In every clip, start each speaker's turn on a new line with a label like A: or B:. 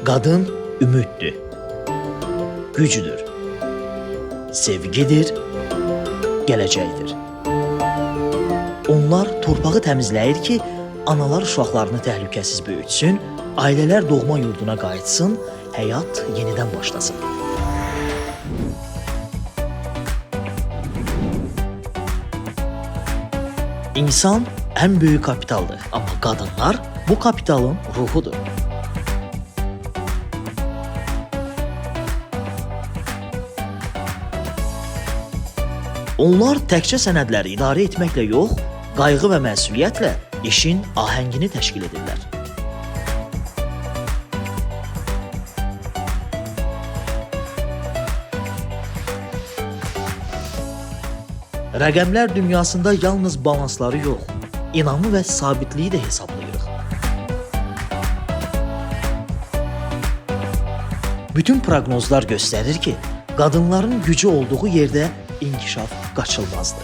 A: Qadın ümiddir, gücdür, sevgidir, gələcəkdir. Onlar torpağı təmizləyir ki, analar uşaqlarını təhlükəsiz böyütsün, ailələr doğma yurduna qayıtsın, həyat yenidən başlasın. İnsan ən böyük kapitaldır, amma qadınlar bu kapitalın ruhudur. Onlar təkcə sənədləri idarə etməklə yox, qayğı və məsuliyyətlə işin ahəngini təşkil edirlər. Rəqəmlər dünyasında yalnız balansları yox, inamı və sabitliyi də hesablayırıq. Bütün proqnozlar göstərir ki, qadınların gücü olduğu yerdə inkişaf qaçılmazdır.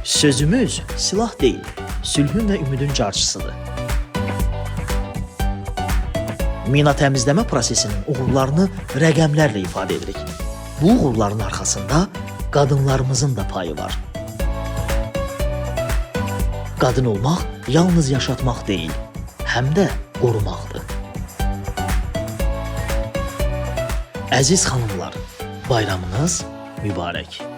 A: Sözümüz silah deyil, sülhün və ümidin carçısıdır. Mina təmizləmə prosesinin uğurlarını rəqəmlərlə ifadə edirik. Bu uğurların arxasında qadınlarımızın da payı var. Qadın olmaq yalnız yaşatmaq deyil, həm də qorumaqdır. Əziz xanımlar, bayramınız mübarək.